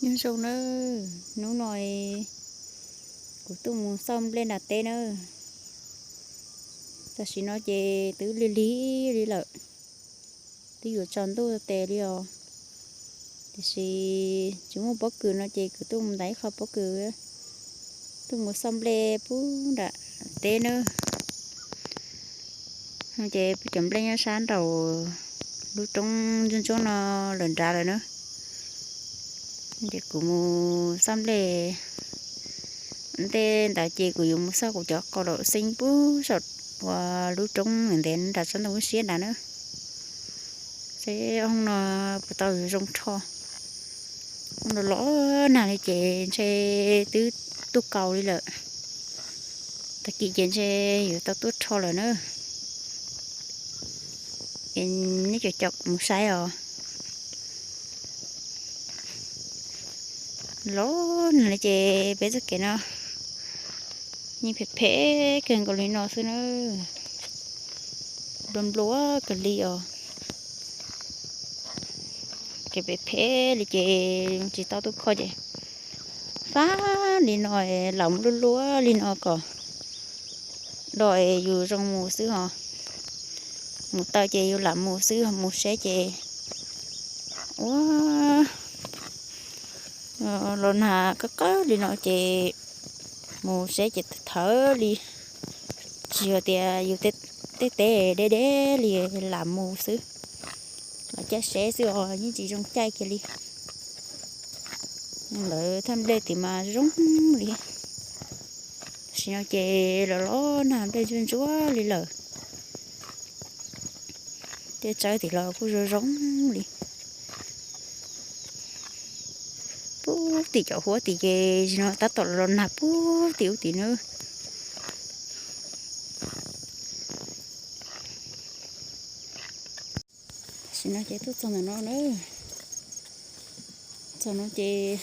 Nyob zoo nawb, hnub no kuv tuaj mus xauj nplej nram teb nawb. Tam sim no ces twb lig lig li lawm, twb yuav tsaus ntuj tes li os. Tiam sis tsis muaj pob kws no ces kuv tuaj mus ntais ib qho pob kws, tuaj mus xauj nplej pub nram teb nawb. Ces peb cov nplej nyob sab nraum lub roob ntsuab ntsuab no lawm nrad lawm na. Ces kuv mus xauj nplej ntej ntawd ces kuv yuav mus xauj kuv cov qau laum xeeb pub saum uas lub roob ntev ntev nram tsob ntoo lub siab nrad na. Seb ob hnub no puas tau zoo rho. Los los nag li ces ntshe twb tuaj kaus li lawm. Tag kis ces ntshe yuav tau tuaj rho lawm na. Es neb cov caum kuv mus saib os. Los nag li ces peb txoj kev no yeej phem phem kawg nkaus li no xwb na. Nplua nplua kawg li os. Kev phem phem li ces tsis tau tuaj kho ces fab li no, lam mus luaj luaj li no kom do es yus zoo mus xwb ho. Mus taw ces yus lam mus xwb ho, mus seb ces ua los nag qab qab li no ces mus seb ces thawv li. Tsis yog tias yus tej teb deb deb li lam mus xwb, los caij seb xwb os yeej tsis zoo caij kiag li. Lawv thaj nplej tim mas zoo li. Tam sim no ces los los nag nplej ntsuab ntsuab li lawm. Tej tsawb tim los kuj zoo zoo li. Pub tim cov huab tim ces no tab tom los nag pub tim ub tim nawb. Tam sim no ces tuaj txog ntawm no na. Txog no ces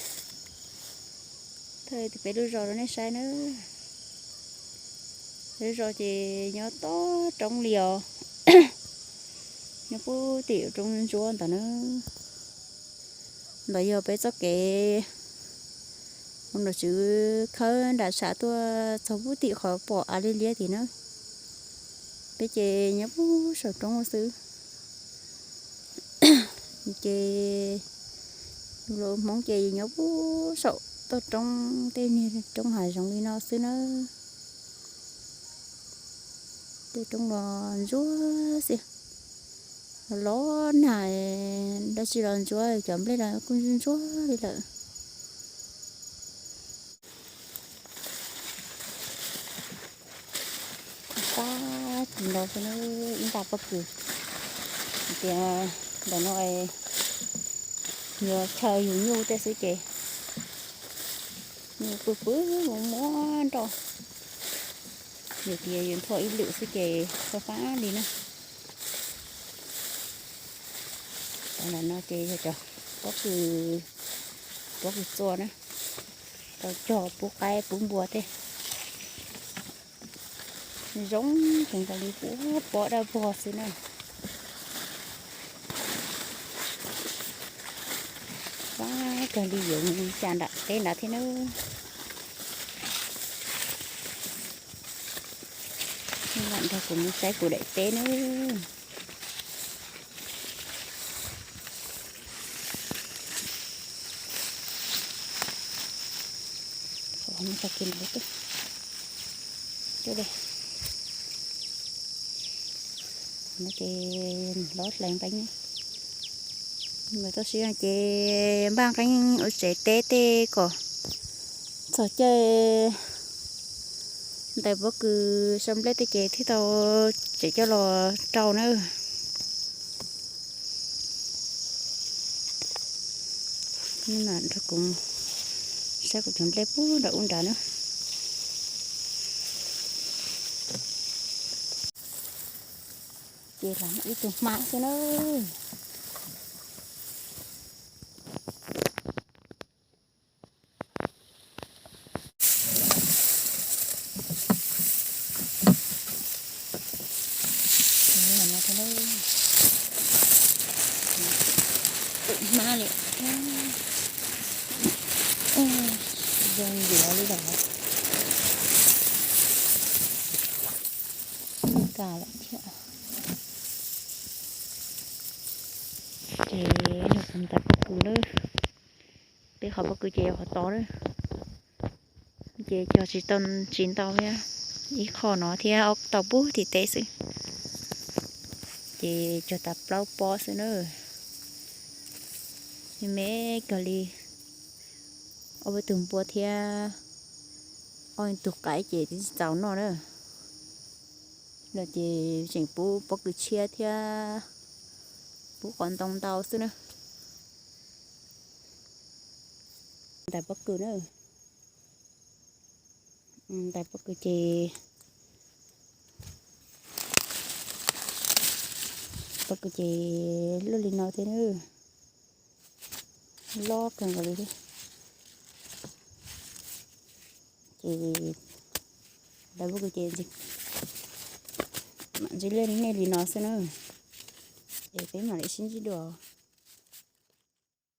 thaij peb lub zos rau nej saib na. Peb lub zos ces nyob tob roob li os. Nyob pub tim roob ntsuab ntawd na. Ntawd yog peb txoj kev mus nom tswv khawb nram tshav tuaj txog pub tim qhov pom av liab liab tim na. Peb ces nyob pub saum roob xwb. Ces yus los Hmoob ces yus nyob pub saum toj roob tej niag roob hav zoov li no xwb na. Tej roob los ntsuab xwb, los nag dab tsi los ntsuab, cov nplej los kuj ntsuab ntsuab li lawm. Fab kis nrau xwb na, ib nta pob kws. Hais tias ntawm no yuav chaw yug nyuj tej xwb ces nyuj pw pw muab muab nroj. Yog tias yus nthua ib lwm xwb ces fab fab li na. Cov ntawm no ces yog cov pob kws, pob kws txua na, tau cog pub qaib pub npua tej. Zoo kawg nkaus li, pub pob dawb vog xwb na. Fab kawg li, yuav mus cas nram teb nrad thiab nawb. Lam nrog kuv mus saib kuv daim teb nawb. Tag kis no tuaj, tuaj li. No ces hlob hlais nqeeb, mas tau siv ces npaj nqeeb ua tsev teb tej kom txog caij ntais pob kws sau nplej tej ces thiaj tau tsev coj los rau na. Nrog kuv saib kuv cov nplej pub nram ub nrad na. Ces lam ib tug hmab xwb na. Tus hmab li, Zoo ncuav li lawm. Ka lawm thiab. Ces yog kuv tais pob kws na, peb qhov pob kws ces yog qhov tod na. Ces cog tsis tau, tsis ntau thiab, ib qho no thiab tau pub tim teb xwb. Ces cog tas plaub pob xwb na. Me me kawg li, ob peb tug npua thiab ob tug qaib ces twb tsis txaus noj na. No ces tseem pub pob kws tshiab thiab pub qos ntoo ntau xwb na. Tais pob kws na, tais pob kws ces, pob kws ces loj li no thiab na, loj kawg nkaus li thiab. Ces tais pob kws ces mam ntsib nej li no xwb na. Ces peb mam li sib ntsib dua.